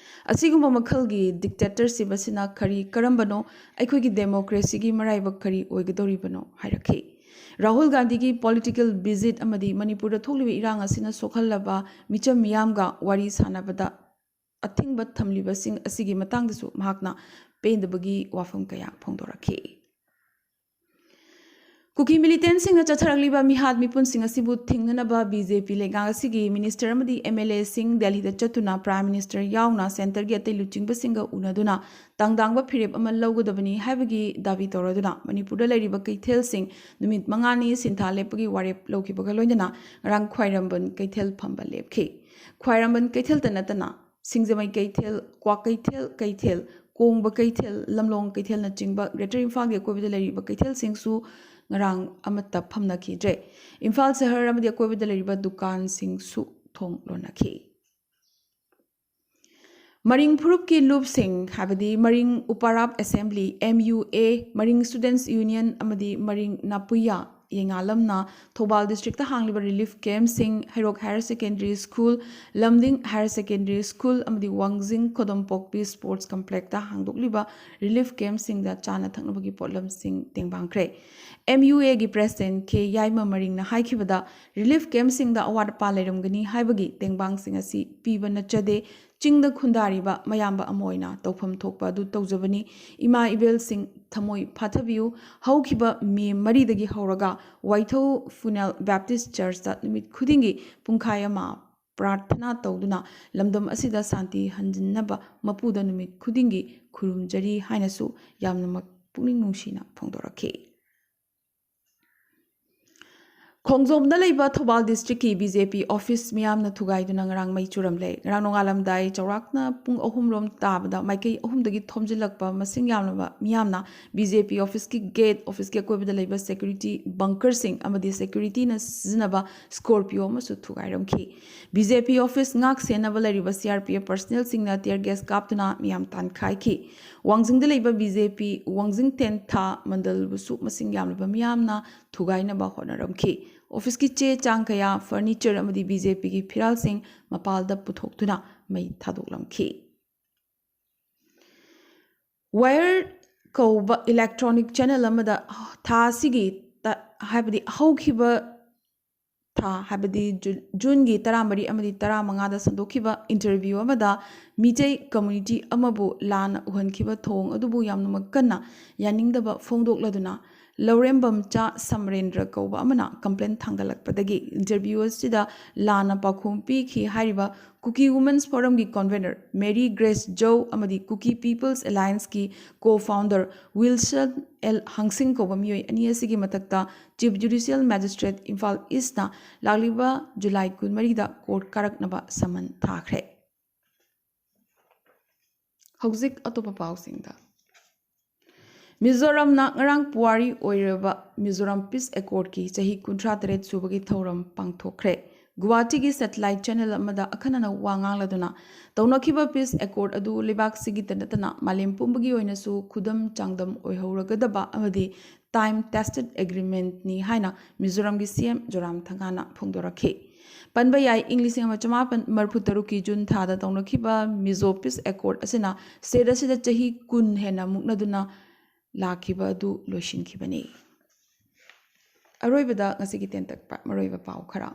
ꯑꯁꯤꯒꯨꯝꯕ ꯃꯈꯜꯒꯤ dictatorship ꯑꯁꯤꯅ ꯀꯔꯤ ꯀꯔꯝꯕꯅꯣ? ꯑꯩꯈꯣꯏꯒꯤ democracyꯒꯤ ꯃꯔꯥꯏꯕꯛ ꯀꯔꯤ ꯑꯣꯏꯒꯗꯧꯔꯤꯕꯅꯣ? ꯍꯥꯏꯔꯛꯈꯤ꯫ ꯔꯥꯍꯨꯜ ꯒꯥꯟꯙꯤꯒꯤ political visit ꯑꯃꯗꯤ ꯃꯅꯤꯄꯨꯔꯗ ꯊꯣꯛꯂꯤꯕ ꯏꯔꯥꯡ ꯑꯁꯤꯅ ꯁꯣꯛꯍꯜꯂꯕ ꯃꯤꯆꯝ ꯃꯤꯌꯥꯝꯒ ꯋꯥꯔꯤ ꯁꯥꯟꯅꯕꯗ ꯑꯊꯤꯡꯕ ꯊꯝꯂꯤꯕꯁꯤꯡ ꯑꯁꯤꯒꯤ ꯃꯇꯥꯡꯗꯁꯨ ꯃꯍꯥꯛꯅ ꯄꯦꯟꯗꯕꯒꯤ ꯋꯥꯐꯝ ꯀꯌꯥ ꯐꯣꯡꯗꯣꯔꯛꯈꯤ꯫ ꯀꯨꯀꯤ militantꯁꯤꯡꯅ ꯆꯠꯊꯔꯛꯂꯤꯕ ꯃꯤꯍꯥꯠ ꯃꯤꯄꯨꯟꯁꯤꯡ ꯑꯁꯤꯕꯨ ꯊꯤꯡꯅꯅꯕ BJP ꯂꯩꯉꯥꯛ ꯑꯁꯤꯒꯤ minister ꯑꯃꯗꯤ MLAꯁꯤꯡ ꯗꯦꯜꯍꯤꯗ ꯆꯠꯇꯨꯅ Prime Minister ꯌꯥꯎꯅ centreꯒꯤ ꯑꯇꯩ ꯂꯨꯆꯤꯡꯕꯁꯤꯡꯒ ꯎꯅꯗꯨꯅ ꯇꯥꯡꯗꯥꯡꯕ ꯐꯤꯔꯦꯞ ꯑꯃ ꯂꯧꯒꯗꯕꯅꯤ ꯍꯥꯏꯕꯒꯤ ꯗꯥꯕꯤ ꯇꯧꯔꯗꯨꯅ ꯃꯅꯤꯄꯨꯔꯗ ꯂꯩꯔꯤꯕ ꯀꯩꯊꯦꯜꯁꯤꯡ ꯅꯨꯃꯤꯠ ꯃꯉꯥꯅꯤ ꯁꯤꯟꯊꯥ ꯂꯦꯞꯄꯒꯤ ꯋꯥꯔꯦꯞ ꯂꯧꯈꯤꯕꯒ ꯂꯣꯏꯅꯅ ꯉꯔꯥꯡ ꯈ꯭ꯋꯥꯏꯔꯝꯕꯟ ꯀꯩꯊꯦꯜ ꯐꯝꯕ ꯂꯦꯞꯈꯤ꯫ ꯈ꯭ꯋꯥꯏꯔꯝꯕꯟ ꯀꯩꯊꯦꯜꯇ ꯅꯠꯇꯅ ꯁꯤꯡꯖꯃꯩ ꯀꯩꯊꯦꯜ, ꯀ꯭ꯋꯥꯀꯩꯊꯦꯜ ꯀꯩꯊꯦꯜ, ꯀꯣꯡꯕ ꯀꯩꯊꯦꯜ, ꯂꯝꯂꯣꯡ ꯀꯩꯊꯦꯜꯅꯆꯤꯡꯕ Greater ꯏꯝꯐꯥꯜꯒꯤ ꯑꯀꯣꯏꯕꯗ ꯂꯩꯔꯤꯕ ꯀꯩꯊꯦꯜꯁꯤꯡꯁꯨ ꯉꯔꯥꯡ ꯑꯃꯠꯇ ꯐꯝꯅꯈꯤꯗ꯭ꯔꯦ꯫ ꯏꯝꯐꯥꯜ ꯁꯍꯔ ꯑꯃꯗꯤ ꯑꯀꯣꯏꯕꯗ ꯂꯩꯔꯤꯕ ꯗꯨꯀꯥꯟꯁꯤꯡꯁꯨ ꯊꯣꯡ ꯂꯣꯟꯅꯈꯤ꯫ ꯃꯔꯤꯡ ꯐꯨꯔꯨꯞꯀꯤ ꯂꯨꯞꯁꯤꯡ, ꯍꯥꯏꯕꯗꯤ ꯃꯔꯤꯡ ꯎꯄꯥꯔꯥꯞ Assembly, MUA, ꯃꯔꯤꯡ Students Union ꯑꯃꯗꯤ ꯃꯔꯤꯡ ꯅꯥꯄꯨꯏꯌꯥ ꯌꯦꯉꯥꯂꯝꯅ ꯊꯧꯕꯥꯜ districtꯇ ꯍꯥꯡꯂꯤꯕ relief campꯁꯤꯡ, ꯍꯩꯔꯣꯛ Higher Secondary School, ꯂꯝꯗꯤꯡ Higher Secondary School ꯑꯃꯗꯤ ꯋꯥꯡꯖꯤꯡ ꯈꯣꯗꯣꯝꯄꯣꯛꯄꯤ Sports Complexꯇ ꯍꯥꯡꯗꯣꯛꯂꯤꯕ relief campꯁꯤꯡꯗ ꯆꯥꯅ ꯊꯛꯅꯕꯒꯤ ꯄꯣꯠꯂꯝꯁꯤꯡ ꯇꯦꯡꯕꯥꯡꯈ꯭ꯔꯦ꯫ MUAꯒꯤ President ꯀꯦ ꯌꯥꯏꯃ ꯃꯔꯤꯡꯅ ꯍꯥꯏꯈꯤꯕꯗ, relief campꯁꯤꯡꯗ ꯑꯋꯥꯠ ꯑꯄꯥ ꯂꯩꯔꯝꯒꯅꯤ ꯍꯥꯏꯕꯒꯤ ꯇꯦꯡꯕꯥꯡꯁꯤꯡ ꯑꯁꯤ ꯄꯤꯕ ꯅꯠꯆꯗꯦ꯫ ꯆꯤꯡꯗ ꯈꯨꯟꯗꯥꯔꯤꯕ ꯃꯌꯥꯝꯕ ꯑꯃ ꯑꯣꯏꯅ ꯇꯧꯐꯝ ꯊꯣꯛꯄ ꯑꯗꯨ ꯇꯧꯖꯕꯅꯤ꯫ ꯏꯃꯥ ꯏꯕꯦꯜꯁꯤꯡ ꯊꯃꯣꯏ ꯐꯥꯊꯕꯤꯌꯨ꯫ ꯍꯧꯈꯤꯕ ꯃꯦ ꯃꯔꯤꯗꯒꯤ ꯍꯧꯔꯒ ꯋꯥꯏꯊꯧ Funeral Baptist Churchꯇ ꯅꯨꯃꯤꯠ ꯈꯨꯗꯤꯡꯒꯤ ꯄꯨꯡꯈꯥꯏ ꯑꯃ ꯄ꯭ꯔꯥꯔꯊꯅꯥ ꯇꯧꯗꯨꯅ ꯂꯝꯗꯝ ꯑꯁꯤꯗ ꯁꯥꯟꯇꯤ ꯍꯟꯖꯤꯟꯅꯕ ꯃꯄꯨꯗ ꯅꯨꯃꯤꯠ ꯈꯨꯗꯤꯡꯒꯤ ꯈꯨꯔꯨꯝꯖꯔꯤ ꯍꯥꯏꯅꯁꯨ ꯌꯥꯝꯅꯃꯛ ꯄꯨꯛꯅꯤꯡ ꯅꯨꯡꯁꯤꯅ ꯐꯣꯡꯗꯣꯔꯛꯈꯤ꯫ ꯈꯣꯡꯖꯣꯝꯗ ꯂꯩꯕ ꯊꯧꯕꯥꯜ ꯗꯤꯁꯇ꯭ꯔꯤꯛꯀꯤ ꯕꯤ ꯖꯦ ꯄꯤ ꯑꯣꯐꯤꯁ ꯃꯤꯌꯥꯝꯅ ꯊꯨꯒꯥꯏꯗꯨꯅ ꯉꯔꯥꯡ ꯃꯩ ꯆꯨꯔꯝꯂꯦ꯫ ꯉꯔꯥꯡ ꯅꯣꯡꯉꯥꯜꯂꯝꯗꯥꯏ ꯆꯥꯎꯔꯥꯛꯅ ꯄꯨꯡ ꯑꯍꯨꯝ ꯔꯣꯝ ꯇꯥꯕꯗ ꯃꯥꯏꯀꯩ ꯑꯍꯨꯝꯗꯒꯤ ꯊꯣꯝꯖꯤꯜꯂꯛꯄ ꯃꯁꯤꯡ ꯌꯥꯝꯂꯕ ꯃꯤꯌꯥꯝꯅ ꯕꯤ ꯖꯦ ꯄꯤ ꯑꯣꯐꯤꯁꯀꯤ ꯒꯦꯠ, ꯑꯣꯐꯤꯁꯀꯤ ꯑꯀꯣꯏꯕꯗ ꯂꯩꯕ ꯁꯦꯀ꯭ꯌꯨꯔꯤꯇꯤ ꯕꯪꯀꯔꯁꯤꯡ ꯑꯃꯗꯤ ꯁꯦꯀ꯭ꯌꯨꯔꯤꯇꯤꯅ ꯁꯤꯖꯤꯟꯅꯕ ꯁ꯭ꯀꯣꯔꯄꯤꯌꯣ ꯑꯃꯁꯨ ꯊꯨꯒꯥꯏꯔꯝꯈꯤ꯫ ꯕꯤ ꯖꯦ ꯄꯤ ꯑꯣꯐꯤꯁ ꯉꯥꯛ ꯁꯦꯟꯅꯕ ꯂꯩꯔꯤꯕ ꯁꯤ ꯑꯥꯔ ꯄꯤ ꯑꯦꯐ ꯄꯔꯁꯅꯦꯜꯁꯤꯡꯅ ꯇꯤꯌꯔ ꯒꯦꯁ ꯀꯥꯞꯇꯨꯅ ꯃꯤꯌꯥꯝ ꯇꯥꯟꯈꯥꯏꯈꯤ꯫ ꯋꯥꯡꯖꯤꯡꯗ ꯂꯩꯕ ꯕꯤ ꯖꯦ ꯄꯤ ꯋꯥꯡꯖꯤꯡ ꯇꯦꯟꯊꯥ ꯃꯟꯗꯜꯕꯨꯁꯨ ꯃꯁꯤꯡ ꯌꯥꯝꯂꯕ ꯃꯤꯌꯥꯝꯅ ꯊꯨꯒꯥꯏꯅꯕ ꯍꯣꯠꯅꯔꯝꯈꯤ꯫ ꯑꯣꯐꯤꯁꯀꯤ ꯆꯦ ꯆꯥꯡ ꯀꯌꯥ, ꯐꯔꯅꯤꯆꯔ ꯑꯃꯗꯤ ꯕꯤ ꯖꯦ ꯄꯤꯒꯤ ꯐꯤꯔꯥꯜꯁꯤꯡ ꯃꯄꯥꯜꯗ ꯄꯨꯊꯣꯛꯇꯨꯅ ꯃꯩ ꯊꯥꯗꯣꯛꯂꯝꯈꯤ꯫ ꯋꯥꯏꯌꯔ ꯀꯧꯕ ꯏꯂꯦꯛꯇ꯭ꯔꯣꯅꯤꯛ ꯆꯦꯅꯦꯜ ꯑꯃꯗ ꯊꯥ ꯑꯁꯤꯒꯤ ꯇ-, ꯍꯥꯏꯕꯗꯤ ꯍꯧꯈꯤꯕ ꯊꯥ, ꯍꯥꯏꯕꯗꯤ ꯖꯨ-, ꯖꯨꯟꯒꯤ ꯇꯔꯥꯃꯔꯤ ꯑꯃꯗꯤ ꯇꯔꯥꯃꯉꯥꯗ ꯁꯟꯗꯣꯛꯈꯤꯕ ꯏꯟꯇꯔꯚ꯭ꯌꯨ ꯑꯃꯗ ꯃꯤꯇꯩ ꯀꯝꯃ꯭ꯌꯨꯅꯤꯇꯤ ꯑꯃꯕꯨ ꯂꯥꯟꯅ ꯎꯍꯟꯈꯤꯕ ꯊꯧꯑꯣꯡ ꯑꯗꯨꯕꯨ ꯌꯥꯝꯅꯃꯛ ꯀꯟꯅ ꯌꯥꯅꯤꯡꯗꯕ ꯐꯣꯡꯗꯣꯛꯂꯗꯨꯅ ꯂꯧꯔꯦꯝꯕꯝꯆꯥ ꯁꯃꯔꯦꯟꯗ꯭ꯔ ꯀꯧꯕ ꯑꯃꯅ ꯀꯝꯄ꯭ꯂꯦꯟ ꯊꯥꯡꯒꯠꯂꯛꯄꯗꯒꯤ ꯏꯟꯇꯔꯚ꯭ꯌꯨ ꯑꯁꯤꯗ ꯂꯥꯟꯅ ꯄꯥꯎꯈꯨꯝ ꯄꯤꯈꯤ ꯍꯥꯏꯔꯤꯕ ꯀꯨꯀꯤ ꯋꯨꯃꯦꯟꯁ ꯐꯣꯔꯝꯒꯤ ꯀꯟꯚꯦꯅꯔ ꯃꯦꯔꯤ ꯒ꯭ꯔꯦꯁ ꯖꯧ ꯑꯃꯗꯤ ꯀꯨꯀꯤ ꯄꯤꯄꯜꯁ ꯑꯦꯂꯥꯌꯟꯁꯀꯤ ꯀꯣ ꯐꯥꯎꯟꯗꯔ ꯋꯤꯜꯁꯟ ꯑꯦꯜ ꯍꯪꯁꯤꯡ ꯀꯧꯕ ꯃꯤꯑꯣꯏ ꯑꯅꯤ ꯑꯁꯤꯒꯤ ꯃꯊꯛꯇ ꯆꯤꯐ ꯖꯨꯗꯤꯁꯤꯌꯦꯜ ꯃꯦꯖꯤꯁꯇ꯭ꯔꯦꯠ ꯏꯝꯐꯥꯜ ꯏꯁꯅ ꯂꯥꯛꯂꯤꯕ ꯖꯨꯂꯥꯏ ꯀꯨꯟꯃꯔꯤꯗ ꯀꯣꯔꯠ ꯀꯥꯔꯛꯅꯕ ꯁꯃꯟ ꯊꯥꯈ꯭ꯔꯦ꯫ ꯍꯧꯖꯤꯛ ꯑꯇꯣꯞꯄ ꯄꯥꯎꯁꯤꯡꯗ꯫ ꯃꯤꯖꯣꯔꯥꯝꯅ ꯉꯔꯥꯡ ꯄꯨꯋꯥꯔꯤ ꯑꯣꯏꯔꯕ ꯃꯤꯖꯣꯔꯥꯝ ꯄꯤꯁ ꯑꯦꯀꯣꯔꯗꯀꯤ ꯆꯍꯤ ꯀꯨꯟꯊ꯭ꯔꯥ ꯇꯔꯦꯠ ꯁꯨꯕꯒꯤ ꯊꯧꯔꯝ ꯄꯥꯡꯊꯣꯛꯈ꯭ꯔꯦ꯫ ꯒꯨꯋꯥꯍꯥꯇꯤꯒꯤ ꯁꯦꯇꯦꯂꯥꯏꯠ ꯆꯦꯅꯦꯜ ꯑꯃꯗ ꯑꯈꯟꯅꯅ ꯋꯥ ꯉꯥꯡꯂꯗꯨꯅ ꯇꯧꯅꯈꯤꯕ ꯄꯤꯁ ꯑꯦꯀꯣꯔꯗ ꯑꯗꯨ ꯂꯩꯕꯥꯛꯁꯤꯒꯤꯇ ꯅꯠꯇꯅ ꯃꯥꯂꯦꯝ ꯄꯨꯝꯕꯒꯤ ꯑꯣꯏꯅꯁꯨ ꯈꯨꯗꯝ ꯆꯥꯡꯗꯝ ꯑꯣꯏꯍꯧꯔꯒꯗꯕ ꯑꯃꯗꯤ ꯇꯥꯏꯝ ꯇꯦꯁꯇꯦꯗ ꯑꯦꯒ꯭ꯔꯤꯃꯦꯟꯠꯅꯤ ꯍꯥꯏꯅ ꯃꯤꯖꯣꯔꯥꯝꯒꯤ ꯁꯤ ꯑꯦꯝ ꯖꯣꯔꯥꯝꯊꯪꯒꯥꯅ ꯐꯣꯡꯗꯣꯔꯛꯈꯤ꯫ ꯄꯟꯕ ꯌꯥꯏ, ꯏꯪ ꯂꯤꯁꯤꯡ ꯑꯃ ꯆꯃꯥꯄꯟ ꯃꯔꯤꯐꯨ ꯇꯔꯨꯛꯀꯤ ꯖꯨꯟ ꯊꯥꯗ ꯇꯧꯅꯈꯤꯕ ꯃꯤꯖꯣ ꯄꯤꯁ ꯑꯦꯀꯣꯔꯗ ꯑꯁꯤꯅ ꯁ꯭ꯇꯦꯠ ꯑꯁꯤꯗ ꯆꯍꯤ ꯀꯨꯟ ꯍꯦꯟꯅ ꯃꯨꯛꯅꯗꯨꯅ ꯂꯥꯛꯈꯤꯕ ꯑꯗꯨ ꯂꯣꯏꯁꯤꯟꯈꯤꯕꯅꯤ꯫ ꯑꯔꯣꯏꯕꯗ ꯉꯁꯤꯒꯤ ꯇꯦꯟꯇꯛꯄ ꯃꯔꯨꯑꯣꯏꯕ ꯄꯥꯎ ꯈꯔ꯫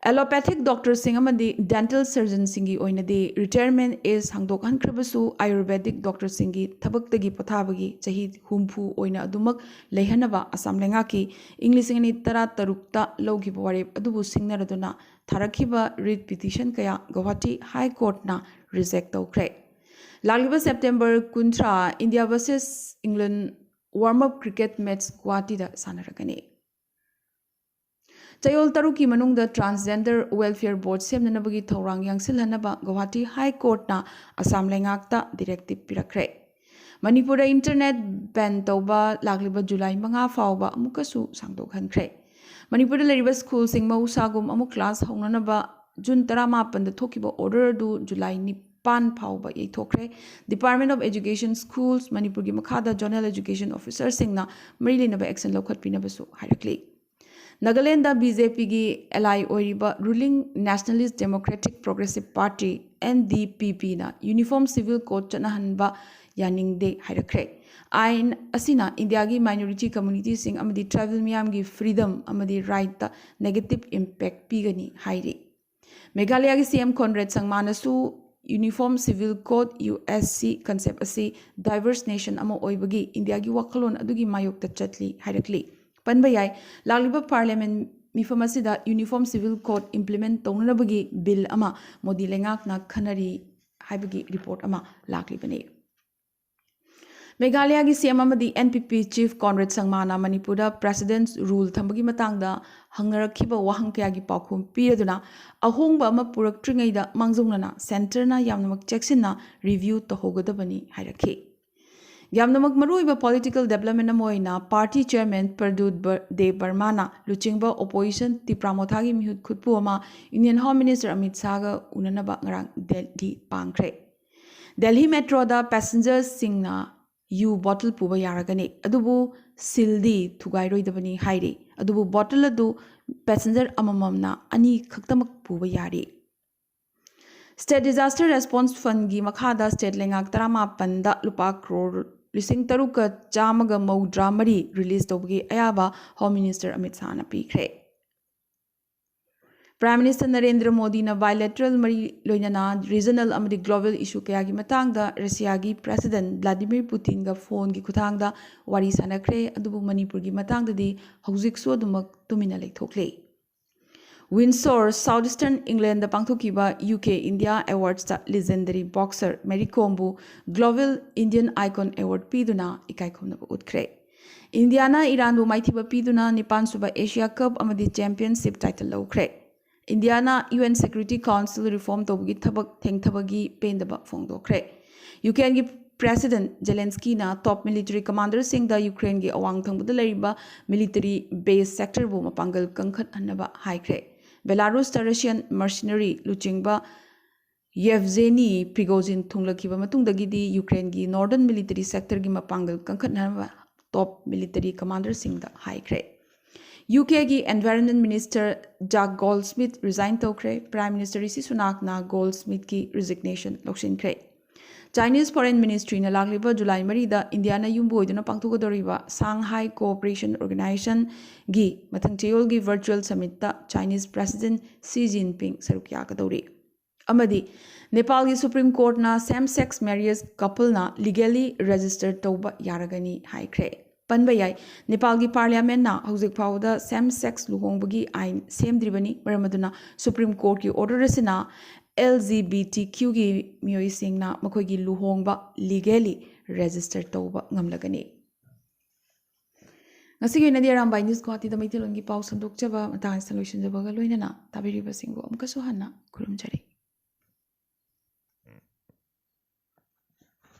ꯑꯦꯂꯣꯄꯦꯊꯤꯛ ꯗꯣꯛꯇꯔꯁꯤꯡ ꯑꯃꯗꯤ ꯗꯦꯟꯇꯦꯜ ꯁꯔꯖꯟꯁꯤꯡꯒꯤ ꯑꯣꯏꯅꯗꯤ ꯔꯤꯇꯥꯌꯔꯃꯦꯟꯠ ꯑꯦꯖ ꯍꯥꯡꯗꯣꯛꯍꯟꯈ꯭ꯔꯕꯁꯨ, ꯑꯥꯌꯨꯔꯕꯦꯗꯤꯛ ꯗꯣꯛꯇꯔꯁꯤꯡꯒꯤ ꯊꯕꯛꯇꯒꯤ ꯄꯣꯊꯥꯕꯒꯤ ꯆꯍꯤ ꯍꯨꯝꯐꯨ ꯑꯣꯏꯅ ꯑꯗꯨꯃꯛ ꯂꯩꯍꯟꯅꯕ ꯑꯁꯥꯝ ꯂꯩꯉꯥꯛꯀꯤ ꯏꯪ ꯂꯤꯁꯤꯡ ꯑꯅꯤ ꯇꯔꯥ ꯇꯔꯨꯛꯇ ꯂꯧꯈꯤꯕ ꯋꯥꯔꯦꯞ ꯑꯗꯨꯕꯨ ꯁꯤꯡꯅꯔꯗꯨꯅ ꯊꯥꯔꯛꯈꯤꯕ ꯔꯤꯠ ꯄꯤꯇꯤꯁꯟ ꯀꯌꯥ ꯒꯧꯍꯥꯇꯤ ꯍꯥꯏ ꯀꯣꯔꯠꯅ ꯔꯤꯖꯦꯛ ꯇꯧꯈ꯭ꯔꯦ꯫ ꯂꯥꯛꯂꯤꯕ ꯁꯦꯞꯇꯦꯝꯕꯔ ꯀꯨꯟꯊ꯭ꯔꯥ ꯏꯟꯗꯤꯌꯥ ꯚꯔꯁꯦꯁ ꯏꯪꯂꯦꯟ ꯋꯥꯔꯝ ꯑꯞ ꯀ꯭ꯔꯤꯀꯦꯠ ꯃꯦꯠꯆ ꯒꯨꯋꯥꯍꯥꯇꯤꯗ ꯁꯥꯟꯅꯔꯛꯀꯅꯤ꯫ ꯆꯌꯣꯜ ꯇꯔꯨꯛꯀꯤ ꯃꯅꯨꯡꯗ ꯇ꯭ꯔꯥꯟꯁꯖꯦꯟꯗꯔ ꯋꯦꯜꯐꯤꯌꯔ ꯕꯣꯔꯗ ꯁꯦꯝꯅꯅꯕꯒꯤ ꯊꯧꯔꯥꯡ ꯌꯥꯡꯁꯤꯜꯍꯟꯅꯕ ꯒꯧꯍꯥꯇꯤ ꯍꯥꯏ ꯀꯣꯔꯠꯅ ꯑꯁꯥꯝ ꯂꯩꯉꯥꯛꯇ ꯗꯤꯔꯦꯛꯇꯤꯞ ꯄꯤꯔꯛꯈ꯭ꯔꯦ꯫ ꯃꯅꯤꯄꯨꯔꯗ ꯏꯟꯇꯔꯅꯦꯠ ꯕꯦꯟ ꯇꯧꯕ ꯂꯥꯛꯂꯤꯕ ꯖꯨꯂꯥꯏ ꯃꯉꯥ ꯐꯥꯎꯕ ꯑꯃꯨꯛꯀꯁꯨ ꯁꯥꯡꯗꯣꯛꯍꯟꯈ꯭ꯔꯦ꯫ ꯃꯅꯤꯄꯨꯔꯗ ꯂꯩꯔꯤꯕ ꯁ꯭ꯀꯨꯜꯁꯤꯡ ꯃꯍꯧꯁꯥꯒꯨꯝ ꯑꯃꯨꯛ ꯀ꯭ꯂꯥꯁ ꯍꯧꯅꯅꯕ ꯖꯨꯟ ꯇꯔꯥꯃꯥꯄꯟꯗ ꯊꯣꯛꯈꯤꯕ ꯑꯣꯔꯗꯔ ꯑꯗꯨ ꯖꯨꯂꯥꯏ ꯅꯤꯄꯥꯟ ꯐꯥꯎꯕ ꯌꯩꯊꯣꯛꯈ꯭ꯔꯦ꯫ Department of Education Schools ꯃꯅꯤꯄꯨꯔꯒꯤ ꯃꯈꯥꯗ ꯖꯣꯅꯦꯜ ꯑꯦꯖꯨꯀꯦꯁꯟ ꯑꯣꯐꯤꯁꯔꯁꯤꯡꯅ ꯃꯔꯤ ꯂꯩꯅꯕ ꯑꯦꯛꯁꯟ ꯂꯧꯈꯠꯄꯤꯅꯕꯁꯨ ꯍꯥꯏꯔꯛꯂꯤ꯫ ꯅꯥꯒꯥꯂꯦꯟꯗ ꯕꯤ ꯖꯦ ꯄꯤꯒꯤ ꯑꯦꯂꯥꯏ ꯑꯣꯏꯔꯤꯕ Ruling Nationalist Democratic Progressive Party, N D P ꯄꯤꯅ ꯌꯨꯅꯤꯐꯣꯔꯝ ꯁꯤꯚꯤꯜ ꯀꯣꯗ ꯆꯠꯅꯍꯟꯕ ꯌꯥꯅꯤꯡꯗꯦ ꯍꯥꯏꯔꯛꯈ꯭ꯔꯦ꯫ ꯑꯥꯏꯟ ꯑꯁꯤꯅ ꯏꯟꯗꯤꯌꯥꯒꯤ ꯃꯥꯏꯅꯣꯔꯤꯇꯤ ꯀꯝꯃ꯭ꯌꯨꯅꯤꯇꯤꯁꯤꯡ ꯑꯃꯗꯤ ꯇ꯭ꯔꯥꯏꯕꯦꯜ ꯃꯤꯌꯥꯝꯒꯤ ꯐ꯭ꯔꯤꯗꯝ ꯑꯃꯗꯤ ꯔꯥꯏꯠꯇ ꯅꯦꯒꯦꯇꯤꯚ ꯏꯝꯄꯦꯛ ꯄꯤꯒꯅꯤ ꯍꯥꯏꯔꯤ꯫ ꯃꯦꯘꯥꯂꯌꯥꯒꯤ ꯁꯤ ꯑꯦꯝ ꯀꯣꯟꯔꯦꯗ ꯁꯪꯃꯥꯅꯁꯨ uniform civil code, U S C, concept ꯑꯁꯤ ꯗꯥꯏꯚꯔꯁ ꯅꯦꯁꯟ ꯑꯃ ꯑꯣꯏꯕꯒꯤ ꯏꯟꯗꯤꯌꯥꯒꯤ ꯋꯥꯈꯜꯂꯣꯟ ꯑꯗꯨꯒꯤ ꯃꯥꯌꯣꯛꯇ ꯆꯠꯂꯤ ꯍꯥꯏꯔꯛꯂꯤ꯫ ꯄꯟꯕ ꯌꯥꯏ, ꯂꯥꯛꯂꯤꯕ ꯄꯥꯔꯂꯤꯌꯥꯃꯦꯟ ꯃꯤꯐꯝ ꯑꯁꯤꯗ ꯌꯨꯅꯤꯐꯣꯔꯝ ꯁꯤꯚꯤꯜ ꯀꯣꯗ ꯏꯝꯄ꯭ꯂꯤꯃꯦꯟ ꯇꯧꯅꯅꯕꯒꯤ ꯕꯤꯜ ꯑꯃ ꯃꯣꯗꯤ ꯂꯩꯉꯥꯛꯅ ꯈꯟꯅꯔꯤ ꯍꯥꯏꯕꯒꯤ ꯔꯤꯄꯣꯔꯠ ꯑꯃ ꯂꯥꯛꯂꯤꯕꯅꯤ꯫ ꯃꯦꯘꯥꯂꯌꯥꯒꯤ ꯁꯤ ꯑꯦꯝ ꯑꯃꯗꯤ ꯑꯦꯟ ꯄꯤ ꯄꯤ ꯆꯤꯐ ꯀꯣꯟꯔꯦꯗ ꯁꯪꯃꯥꯅ ꯃꯅꯤꯄꯨꯔꯗ ꯄ꯭ꯔꯦꯁꯤꯗꯦꯟꯠꯁ ꯔꯨꯜ ꯊꯝꯕꯒꯤ ꯃꯇꯥꯡꯗ ꯍꯪꯅꯔꯛꯈꯤꯕ ꯋꯥꯍꯪ ꯀꯌꯥꯒꯤ ꯄꯥꯎꯈꯨꯝ ꯄꯤꯔꯗꯨꯅ ꯑꯍꯣꯡꯕ ꯑꯃ ꯄꯨꯔꯛꯇ꯭ꯔꯤꯉꯩꯗ ꯃꯥꯡꯖꯧꯅꯅ ꯁꯦꯟꯇꯔꯅ ꯌꯥꯝꯅꯃꯛ ꯆꯦꯛꯁꯤꯟꯅ ꯔꯤꯚ꯭ꯌꯨ ꯇꯧꯍꯧꯒꯗꯕꯅꯤ ꯍꯥꯏꯔꯛꯈꯤ꯫ ꯌꯥꯝꯅꯃꯛ ꯃꯔꯨꯑꯣꯏꯕ ꯄꯣꯂꯤꯇꯤꯀꯦꯜ ꯗꯦꯕꯂꯞꯃꯦꯟ ꯑꯃ ꯑꯣꯏꯅ ꯄꯥꯔꯇꯤ ꯆꯤꯌꯔꯃꯦꯟ ꯄ꯭ꯔꯗꯨꯠ ꯕꯔ-, ꯗꯦꯕ ꯕꯔꯃꯥꯅ ꯂꯨꯆꯤꯡꯕ ꯑꯣꯄꯣꯖꯤꯁꯟ ꯇꯤꯄ꯭ꯔꯥ ꯃꯣꯊꯥꯒꯤ ꯃꯤꯍꯨꯠ ꯈꯨꯠꯄꯨ ꯑꯃ ꯌꯨꯅꯤꯌꯟ ꯍꯣꯝ ꯃꯤꯅꯤꯁꯇꯔ ꯑꯃꯤꯠ ꯁꯥꯍꯒ ꯎꯅꯅꯕ ꯉꯔꯥꯡ ꯗꯦꯜꯂꯤ ꯄꯥꯡꯈ꯭ꯔꯦ꯫ ꯗꯦꯜꯂꯤ ꯃꯦꯇ꯭ꯔꯣꯗ ꯄꯦꯁꯦꯟꯖꯔꯁꯤꯡꯅ ꯌꯨ ꯕꯣꯇꯜ ꯄꯨꯕ ꯌꯥꯔꯒꯅꯤ, ꯑꯗꯨꯕꯨ ꯁꯤꯜꯗꯤ ꯊꯨꯒꯥꯏꯔꯣꯏꯗꯕꯅꯤ ꯍꯥꯏꯔꯤ꯫ ꯑꯗꯨꯕꯨ ꯕꯣꯇꯜ ꯑꯗꯨ ꯄꯦꯁꯦꯟꯖꯔ ꯑꯃꯃꯝꯅ ꯑꯅꯤ ꯈꯛꯇꯃꯛ ꯄꯨꯕ ꯌꯥꯔꯤ꯫ ꯁ꯭ꯇꯦꯠ ꯗꯤꯖꯥꯁꯇꯔ ꯔꯦꯁꯄꯣꯟꯁ ꯐꯟꯒꯤ ꯃꯈꯥꯗ ꯁ꯭ꯇꯦꯠ ꯂꯩꯉꯥꯛ ꯇꯔꯥꯃꯥꯄꯟꯗ ꯂꯨꯄꯥ ꯀ꯭ꯔꯣꯔ ꯂꯤꯁꯤꯡ ꯇꯔꯨꯛꯀ ꯆꯥꯝꯃꯒ ꯃꯧꯗ꯭ꯔꯥ ꯃꯔꯤ ꯔꯤꯂꯤꯖ ꯇꯧꯕꯒꯤ ꯑꯌꯥꯕ ꯍꯣꯝ ꯃꯤꯅꯤꯁꯇꯔ ꯑꯃꯤꯠ ꯁꯥꯍꯅ ꯄꯤꯈ꯭ꯔꯦ꯫ ꯄ꯭ꯔꯥꯏꯝ ꯃꯤꯅꯤꯁꯇꯔ ꯅꯔꯦꯟꯗ꯭ꯔ ꯃꯣꯗꯤꯅ ꯕꯥꯏꯂꯦꯇꯔꯦꯜ ꯃꯔꯤ ꯂꯣꯏꯅꯅ ꯔꯤꯖꯅꯦꯜ ꯑꯃꯗꯤ ꯒ꯭ꯂꯣꯕꯦꯜ ꯏꯁꯨ ꯀꯌꯥꯒꯤ ꯃꯇꯥꯡꯗ ꯔꯁꯤꯌꯥꯒꯤ ꯄ꯭ꯔꯦꯁꯤꯗꯦꯟꯠ ꯚ꯭ꯂꯥꯗꯤꯃꯤꯔ ꯄꯨꯇꯤꯟꯒ ꯐꯣꯟꯒꯤ ꯈꯨꯠꯊꯥꯡꯗ ꯋꯥꯔꯤ ꯁꯥꯟꯅꯈ꯭ꯔꯦ, ꯑꯗꯨꯕꯨ ꯃꯅꯤꯄꯨꯔꯒꯤ ꯃꯇꯥꯡꯗꯗꯤ ꯍꯧꯖꯤꯛꯁꯨ ꯑꯗꯨꯃꯛ ꯇꯨꯃꯤꯟꯅ ꯂꯩꯊꯣꯛꯂꯤ꯫ Windsor, South Eastern Englandꯗ ꯄꯥꯡꯊꯣꯛꯈꯤꯕ U K India Awardsꯇ legendary boxer Mary Comꯕꯨ Global Indian Icon Award ꯄꯤꯗꯨꯅ ꯏꯀꯥꯏꯈꯨꯝꯅꯕ ꯎꯠꯈ꯭ꯔꯦ꯫ ꯏꯟꯗꯤꯌꯥꯅ ꯏꯔꯥꯟꯕꯨ ꯃꯥꯏꯊꯤꯕ ꯄꯤꯗꯨꯅ ꯅꯤꯄꯥꯟꯁꯨꯕ Asia Cup ꯑꯃꯗꯤ Championship title ꯂꯧꯈ꯭ꯔꯦ꯫ ꯏꯟꯗꯤꯌꯥꯅ U N Security Council reform ꯇꯧꯕꯒꯤ ꯊꯕꯛ ꯊꯦꯡꯊꯕꯒꯤ ꯄꯦꯟꯗꯕ ꯐꯣꯡꯗꯣꯛꯈ꯭ꯔꯦ꯫ ꯌꯨꯀ꯭ꯔꯦꯟꯒꯤ President ꯖꯦꯂꯦꯟꯁꯀꯤꯅ top military commanderꯁꯤꯡꯗ ꯌꯨꯀ꯭ꯔꯦꯟꯒꯤ ꯑꯋꯥꯡ ꯊꯪꯕꯗ ꯂꯩꯔꯤꯕ military base sectorꯕꯨ ꯃꯄꯥꯡꯒꯜ ꯀꯟꯈꯠꯍꯟꯅꯕ ꯍꯥꯏꯈ꯭ꯔꯦ꯫ ꯕꯦꯂꯥꯔꯨꯁꯇ Russian mercenary ꯂꯨꯆꯤꯡꯕ Yevgeny Prigozhin ꯊꯨꯡꯂꯈꯤꯕ ꯃꯇꯨꯡꯗꯒꯤꯗꯤ ꯌꯨꯀ꯭ꯔꯦꯟꯒꯤ northern military sectorꯒꯤ ꯃꯄꯥꯡꯒꯜ ꯀꯟꯈꯠꯅꯕ top military commanderꯁꯤꯡꯗ ꯍꯥꯏꯈ꯭ꯔꯦ꯫ UKꯒꯤ Environment Minister Jack Goldsmith resign ꯇꯧꯈ꯭ꯔꯦ꯫ Prime Minister ꯔꯤꯁꯤ ꯁꯨꯅꯥꯛꯅ ꯒꯣꯜꯗꯁ꯭ꯃꯤꯊꯀꯤ resignation ꯂꯧꯁꯤꯟꯈ꯭ꯔꯦ꯫ Chinese Foreign Ministryꯅ ꯂꯥꯛꯂꯤꯕ ꯖꯨꯂꯥꯏ ꯃꯔꯤꯗ ꯏꯟꯗꯤꯌꯥꯅ ꯌꯨꯝꯕꯨ ꯑꯣꯏꯗꯨꯅ ꯄꯥꯡꯊꯣꯛꯀꯗꯧꯔꯤꯕ Shanghai Cooperation Organizationꯒꯤ ꯃꯊꯪ ꯆꯌꯣꯜꯒꯤ virtual summitꯇ Chinese President Xi Jinping ꯁꯔꯨꯛ ꯌꯥꯒꯗꯧꯔꯤ꯫ ꯑꯃꯗꯤ ꯅꯦꯄꯥꯜꯒꯤ Supreme Courtꯅ same sex marriage coupleꯅ legally register ꯇꯧꯕ ꯌꯥꯔꯒꯅꯤ ꯍꯥꯏꯈ꯭ꯔꯦ꯫ ꯄꯟꯕ ꯌꯥꯏ, ꯅꯦꯄꯥꯜꯒꯤ Parliamentꯅ ꯍꯧꯖꯤꯛ ꯐꯥꯎꯕꯗ same sex ꯂꯨꯍꯣꯡꯕꯒꯤ ꯑꯥꯏꯟ ꯁꯦꯝꯗ꯭ꯔꯤꯕꯅꯤ꯫ ꯃꯔꯝ ꯑꯗꯨꯅ Supreme Courtꯀꯤ order ꯑꯁꯤꯅ LGBTQꯒꯤ ꯃꯤꯑꯣꯏꯁꯤꯡꯅ ꯃꯈꯣꯏꯒꯤ ꯂꯨꯍꯣꯡꯕ legally register ꯇꯧꯕ ꯉꯝꯂꯒꯅꯤ꯫ ꯉꯁꯤꯒꯤ ꯑꯣꯏꯅꯗꯤ ꯑꯔꯥꯝꯕꯥꯏ News ꯒꯨꯋꯥꯍꯥꯇꯤꯗ ꯃꯩꯇꯩꯂꯣꯟꯒꯤ ꯄꯥꯎ ꯁꯟꯗꯣꯛꯆꯕ ꯃꯇꯥꯡ ꯑꯁꯤꯗ ꯂꯣꯏꯁꯤꯟꯖꯕꯒ ꯂꯣꯏꯅꯅ ꯇꯥꯕꯤꯔꯤꯕꯁꯤꯡꯕꯨ ꯑꯃꯨꯛꯀꯁꯨ ꯍꯟꯅ ꯈꯨꯔꯨꯝꯖꯔꯤ꯫